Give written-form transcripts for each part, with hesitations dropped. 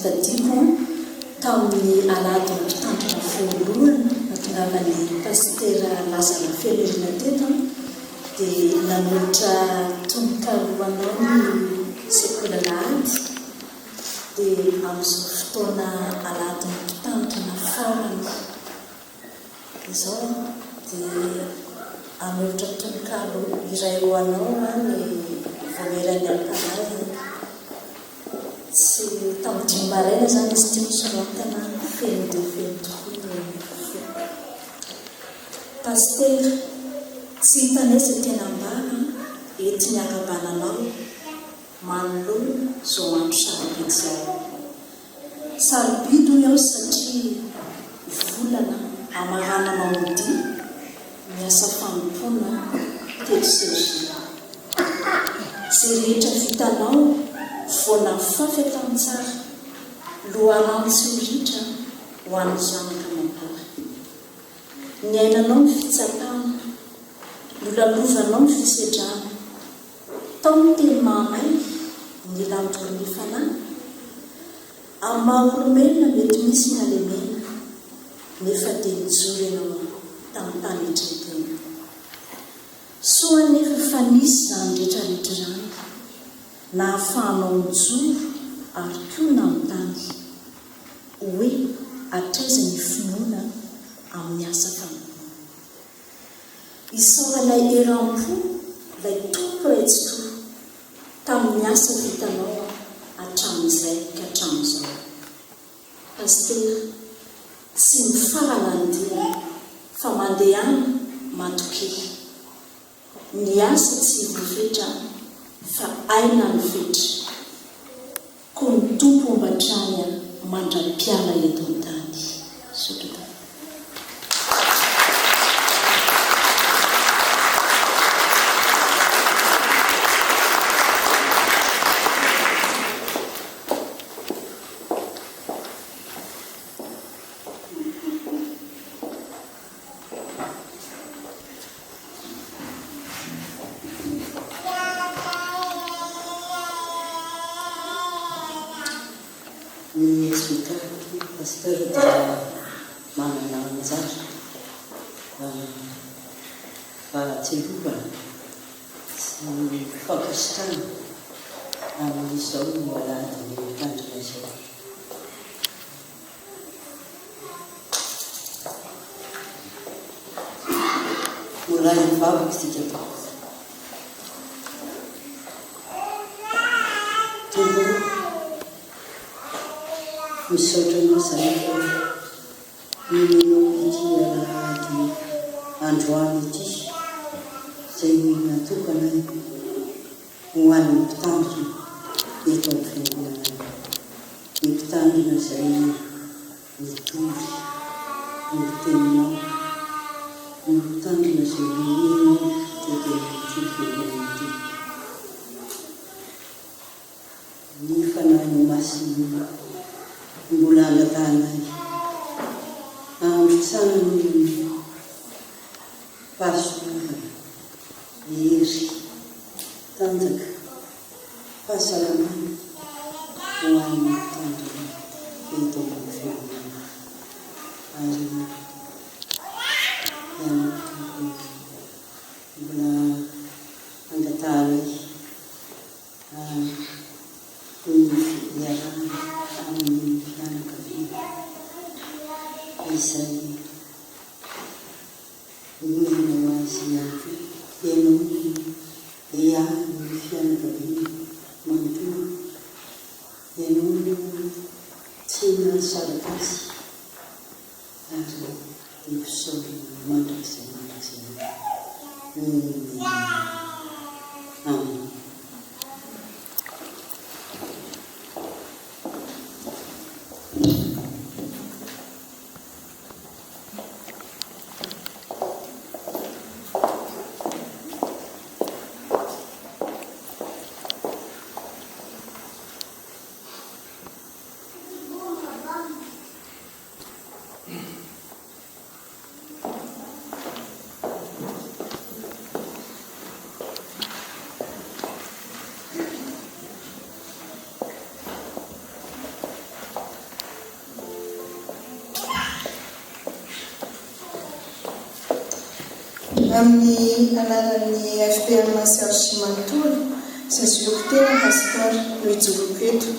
tadidiko tamin'ny alahadin'ny mpitandrina voalohany nahatongavan'ny Pasitera Laza Rafelirina teto dia nanolotra tononkalo ho anao ny sekoly alahady dia amin'izao fotoana alahadin'ny mpitandrina farany izao dia hanolotra tononkalo iray ho anao ny Vaomieran'ny Alim-panahy. Tsy tamin'ny dimy maraina izany izy ity nosoratana, feno dia feno tokoa ny fo. Pasitera, tsy hitanay izay tena ambara entiny hakabana anao manoloana izao andro sarobidy izao. Sarobidy hoy aho satria volana hamarananao ny dia ny asa fanompoana teto Sergia. Izay rehetra vitanao vao nafafy hatramin'ny tsara, loharano tsy ho ritra ho an'ny zanaka amam-para. Niainanao ny fitsapana, nolalovanao ny fisedrana, Tao ny teny mahamay, ny landoro ny fanahy. Amin'ny maha olombelona mety misy ny halemena, nefa dia nijoro ianao tamim-panetren-tena. Soa anefa fa nisy izany rehetra rehetra izany, nahafahanao nijoro ary koa nanontany hoe hatraiza ny finoana amin'ny asa fanompoana. Isaoranay eram-po ilay Tompo Ray Tsitoha tamin'ny asa vitanao hatramin'izay ka hatramin'izao. Pasitera, tsy mifarana ny dia fa mandehana matokia. Ny asa tsy voafetra fa aina no fetra. Koa ny Tompo homba hatrany mandra-piala eto an-tany. Misaotra tompoko. Ny SVK Pasteur dia manana anjara fahatsiarovana sy fankasitrahana amin'izao alahady mitandrina izao. Mbola hivavaka isika tompoko. Tompo ô, misaotra Anao izahay fa nomenao ity alahady androany ity izay natokanay ho an'ny mpitandrina eto amin'ny fiangonanay. Ny mpitandrina izay nitory ny teninao, ny mpitandrina izay nomenao teto amin'ity fiangonana ity. Ny Fanahinao Masina no mbola angatahanay handrotsahana ny fahasoavana, hery, tanjaka, fahasalamana ho an'ny mpitandrina eto amin'ny fiangonana. Ary Ianao Tompo mbola angatahanay ny fiarahana amin'ny fianakaviana izay Nomenao azy ihany koa ianao no hiahy ny fianakaviana manontolo. Ianao no tsy nahasaraka azy ary dia fisaorana mandrakizay mandrakizay no nomenao. Amen. Amin'ny anaran'ny FPM Sergi manontolo, izay zoloko tena Pasteur, no ijoroako eto.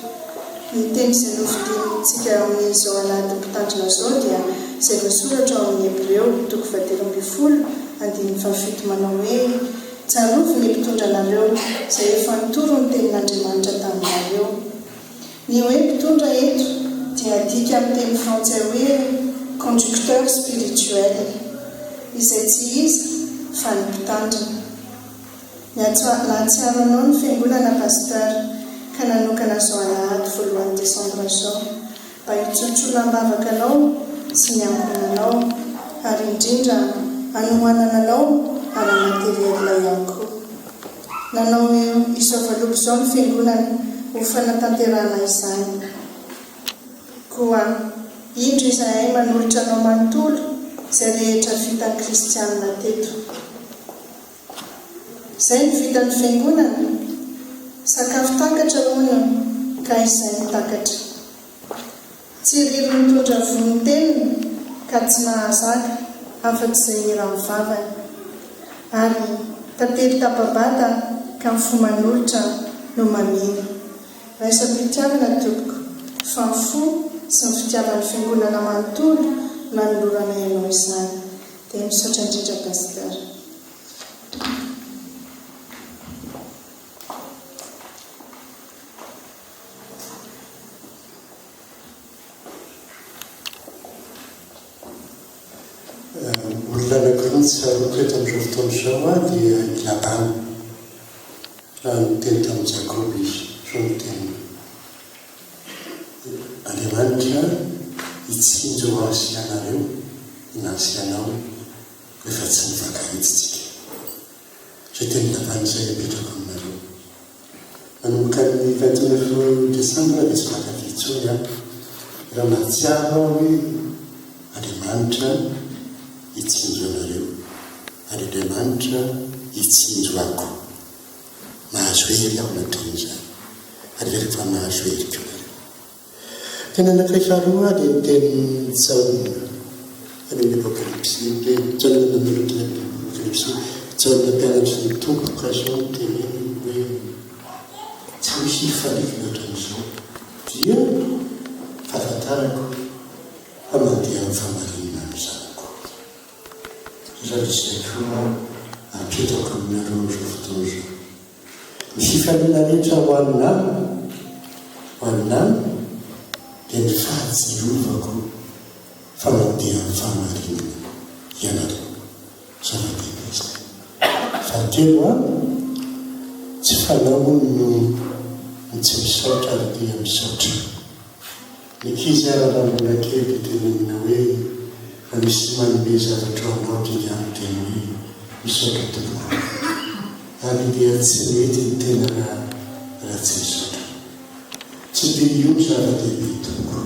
Ny teny izay nofidintsika amin'izao alahady mpitandrina izao dia izay voasoratra ao amin'ny Hebreo, toko fahatelo ambin'ny folo, andininy fahafito manao hoe, Tsarovy ny mpitondra anareo, izay efa nitory ny tenin'Andriamanitra taminareo. Ny hoe mpitondra eto dia adika amin'ny teny frantsay hoe conducteur spirituel, izay tsy iza fa ny mpitandrina. Nahatsiaro anao ny fiangonana Pasteur ka nanokana izao alahady voalohany desambra izao mba hitsotsoana am-bavaka anao sy ny ankohonanao ary indrindra hanohanana anao ara-materiel ihany koa. Nanao izao valopy izao ny Fiangonana ho fanatanterahana izany. Koa, indro izahay manolotra anao manontolo izay rehetra vitan'ny kristianina teto. Izay no vitan'ny Fiangonana? Sakafo takatra hono ka izay no takatra. Tsiriry mitondra vono teniny ka tsy mahazaka afa-tsy izay eran'ny vavany. Ary tantely tapa-bata ka ny fo manolotra no maminy. Raisam-pitiavana tompoko fa ny fo sy ny fitiavan'ny fiangonana manontolo no nanoloranay anao izany. Dia misaotra indrindra Pasteur. Olona anankiroa no tsaroako eto amin'izao fotoana izao dia i Labana. Raha niteny tamin'i Jakoba izy, izao no teniny, Andriamanitra hitsinjo ahy sy ianareo na sy ianao rehefa tsy mifankahita isika. Izay tenin'i Labana izay apetrako aminareo. Nanomboka ny 29 desambra dia tsy mankafy intsony aho. Raha mahatsiaro aho hoe Andriamanitra hitsinjo anareo ary Andriamanitra hitsinjo ahy koa. Mahazo hery aho anatrehan'izany ary heveriko fa mahazo hery koa nareo. Teny anankiray faharoa dia ny tenin'i Jaona any amin'ny Apokalypsy. Jaona nanoratra ny Apokalypsy. Jaona mpianatry ny Tompo ka izao no teneniny hoe, Tsy misy hifaliako mihoatra an'izao, dia fahafantarako fa mandeha amin'ny fahamarinana ny zanako. Izany izay koa apetrako aminareo amin'izao fotoana izao. Ny fifaliana rehetra ho anà, ho anà, dia ny fahatsiarovako fa mandeha amin'ny fahamarinana ianareo. Zava-dehibe izay. Fahatelo an, tsy fanao hono no ny tsy misaotra ary dia misaotra. Ny ankizy ara raha mbola kely dia tenenina hoe raha misy manome zavatra ho anao dia miteny hoe misaotra tompoko. Ary dia tsy mety ny tena raha raha tsy misaotra. Tsy dia io no zava-dehibe tompoko.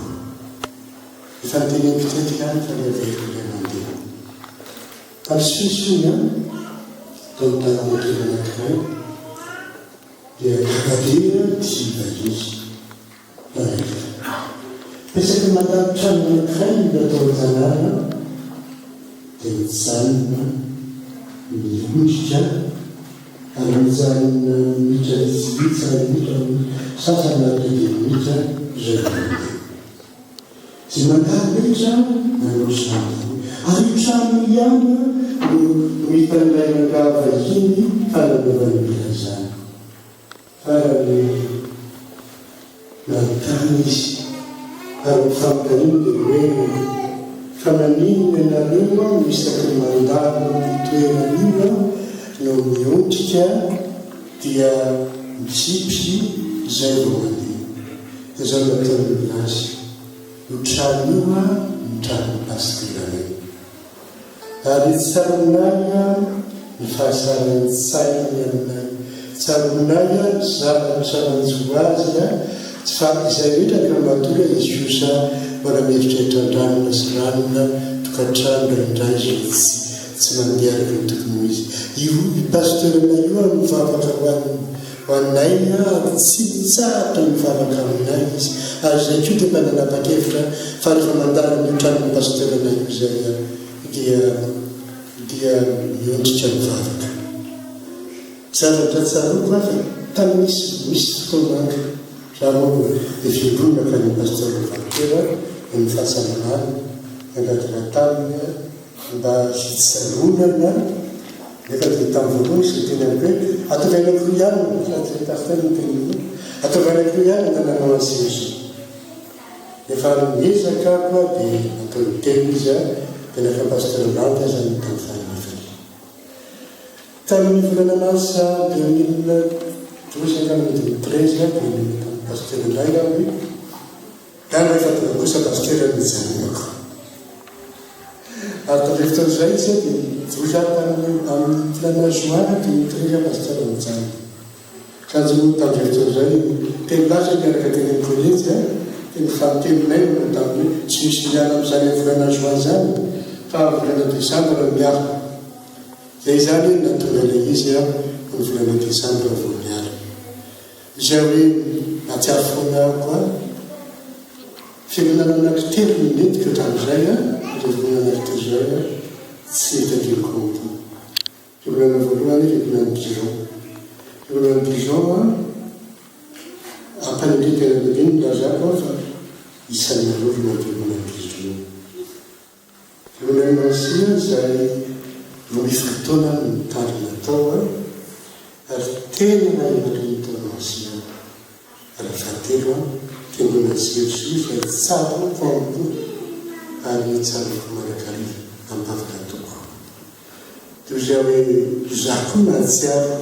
Efa noteneniko teto ihany fa ny averiko indray mandeha. Tany Suisse hono an, tao amin'ny tanàna kely anankiray, dia gaga be ity vahiny. Isaky ny mandalo trano anankiray ny olona tao an-tanàna dia mijanona miondrika ary mijanona minitra vitsivitsy na minitra sasany na tonga dia minitra izay vao mandeha. Izay mandalo rehetra nanao izany daholo. Ary io trano io ihany no no hitan'ilay rangahy vahiny fa nanaovan'ny olona izany. Farany, nanontany izy, ary ny fanontaniany dia hoe, Fa maninona ianareo no isaky ny mandalo amin'io toerana io no miondrika dia mitsipy izay vao mandeha? Dia izao no nataon'ny olona azy, Io trano io no tranon'ny pasiteranay. Ary tsaroanay ny fahasaran-tsainy aminay, tsaroanay ny zavatra nanjo azy, fa izay rehetra ka matory izy kosa mbola mieritreritra an-dranona sy ranona, tokantrano indraindray izay tsy tsy mandeha araka ny tokony ho izy. Io pasteur-nay io ary mivavaka ho an'ny ho anay ary tsy mitsahatra mivavaka aminay izy. Ary izay koa dia mba nanapa-kevitra fa rehefa mandalo amin'io tranon'ny pasteur-nay io izay aho dia. Dia miondrika mivavaka. Zavatra tsaroako aho fa tamin'ny nisy misy fotoana andro za moa dia fiangonana ka ny Pasteur Valtera no ny fahasalamana nangataka taminy aho mba hijanonana nefa dia tamin'ny voalohany izy niteny amiko hoe ataovy anankiroa ihany sady ilay Pasteur niteny hoe ataovy anankiroa ihany na nanao an'i Serge. Efa niezaka aho koa dia natao niteny izy a, dia naka Pasteur Landy aza ny tamin'ny fahanefany. Tamin'ny volana mars 2012 angamba na 2013 dia niteny tamin'ny Pasteur indray aho hoe ngamba efa tonga kosa Pasteur ny hijanonako. Ary tamin'izay fotoana izay izy dia nijojo aho tamin'ny amin'ny volana juin 2013 Pasteur nijanona. Kanjo tamin'izay fotoana izay, telo lahy izay niaraka teny amin'ny kolejy a, dia ny fanintelonay no nanao tamin'ny hoe tsy misy miala amin'izany amin'ny volana juin izany fa amin'ny volana desambra no miala. Izay izany no nahatonga ilay izy a, ny volana desambra vao miala. Izay hoe nahatsiaro foana aho koa, fiangonana anankitelo no nentiko hatramin'izay a, ireo fiangonana anankitelo izay a, tsy tadidiko am-po. Fiangonana voalohany, Fiangonan'i Dijon. Fiangonan'i Dijon an, ampanindriana tena lehibe ny nilazako an fa isan'ny nanorina ny Fiangonan'i Dijon io. Fiangonan'i Nancy an, izay 12 taona no nitandrina tao an, ary tena nahery tao Nancy an. Ary ny fahatelo an, Fiangonan'i Sergio izay tsaroako amim-po ary tsaroako mandrakariva am-bavaka tokoa. Toy izay hoe izaho koa nahatsiaro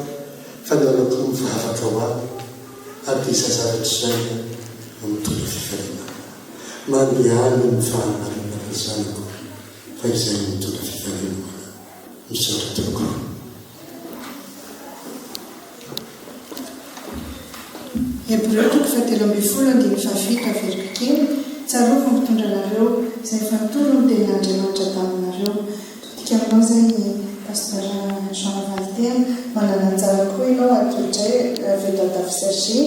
fa nanao koa mivavaka ho ahy ary dia izay zavatra izay no mitondra fifaliana. Mandehana amin'ny fahamarinana ry zanako fa izay no mitondra fifaliana ho anao. Misaotra tompoko. Hebreo toko fahatelo ambinifolo andininy fahafito averiko kely, Tsarovy ny mpitondra anareo, izay efa nitory ny tenin'Andriamanitra taminareo. Todika aminao izay ny Pasteur Jean Valtera. Manana anjara koa ianao atolotray avy eto Antafo Cergy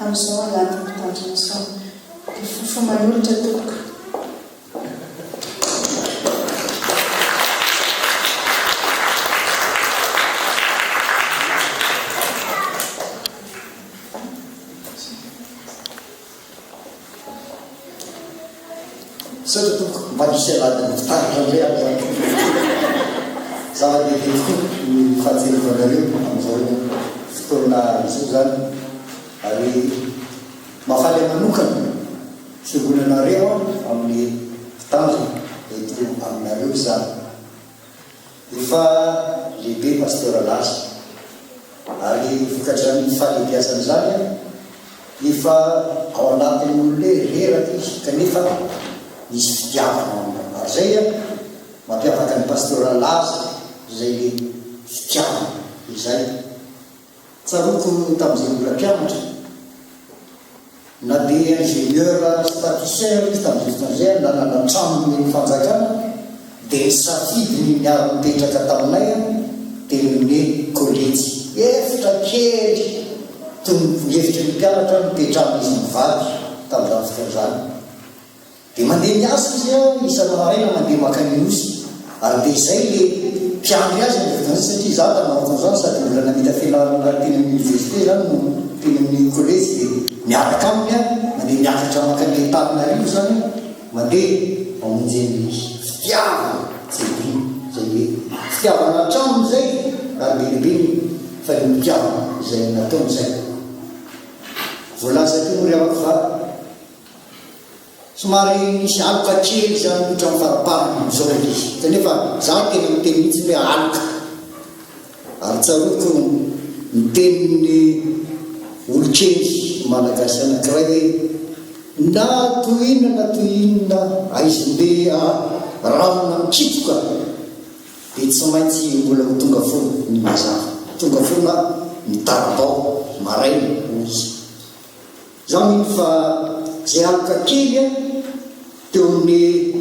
amin'izao alahady mpitandrina izao. Dia fofo manolotra tompoko. Misaotra tompoko, mba nisy alahadin'ny fitaratra indray aho izany. Zava-dehibe tokoa ny fahatsiarovanareo amin'izao fotoana izao izany ary mahafaly ahy manokana fiangonanareo amin'ny mpitandrina eto aminareo izany. Efa lehibe Pasteur Laza ary vokatr'izany fahalehibiazana izany efa ao anatin'ny olona hoe reraka izy kanefa misy fitiavana ao aminy ary izay mampiavaka an'i Pasteur Laza izay le fitiavana izay. Tsaroako tamin'izay mbola mpianatra, na dia ingénieur statisticien aza izy tamin'izay fotoana izay, nanana trano nomen'ny fanjakana, dia nisafidy ny niara-nipetraka taminay teny amin'ny kolejy. Efitra kely toy ny efitry ny mpianatra nipetrahan'izy mivady tamin'izany fotoana izany. Dia mandeha miasa izy an, isa-maraina mandeha mankany Anosy, ary dia izay le mpiandry azy amin'ny fotoana izay satria izaho tamin'izany fotoana izany sady mbola namita fianarana teny amin'ny université izany no teny amin'ny kolejy dia miaraka aminy aho mandeha miakatra mankany Antananarivo izany aho mandeha mamonjy an'ilay fitiavana tsy adino izay hoe fitiavana hatramin'izay ary be dia be ny fanehoam-pitiavana izay nataony izay voalaza teo moa ry havako fa Somary nisy aloka kely izany ohatran'ny faraparany amin'izao ilay izy. Kanefa izaho tena miteny mihitsy hoe aloka. Ary tsaroako ny tenin'ny olon-kendry malagasy anankiray hoe na toy inona na toy inona haizim-be rahona mikitroka dia tsy maintsy mbola ho tonga foana ny mazava. Tonga foana ny tara-bao maraina hoy izy. Izaho mino fa izay aloka kely teo amin'ny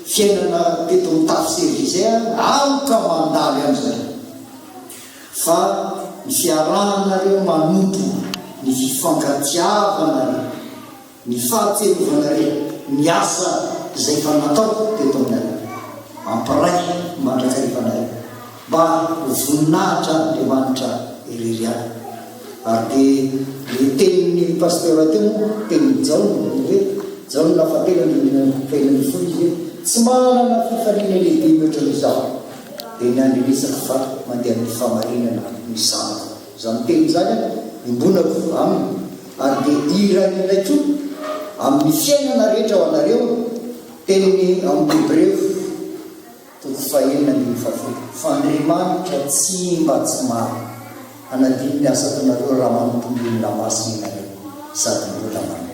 fiainana teto amin'ny tafo Cergy izay aloka mandalo ihany izany fa ny fiarahanareo manompo, ny fifankatiavanareo, ny fahatserovanareo ny asa izay efa natao teto aminareo, hampiray mandrakariva anareo. Mba ho voninahitra Andriamanitra irery ihany. Ary dia le tenin'ny Pasteur teo moa, tenin'i Jaona, ny hoe, Jaona fahatelo andininy faha-16 izy hoe, tsy manana fifaliana lehibe mihoatra noho izaho, dia ny andrenesako fa mandeha amin'ny fahamarinana ny zanako. Izany teny izany an, iombonako aminy, ary dia iraninay koa amin'ny fiainana rehetra ho anareo, teniny ao amin'ny Hebreo. Toko fahenina ambin'ny fahafolo. Fa Andriamanitra tsy mba tsy marina hanadino ny asa ataonareo raha manompo ny olona masina ianareo sady mbola manompo.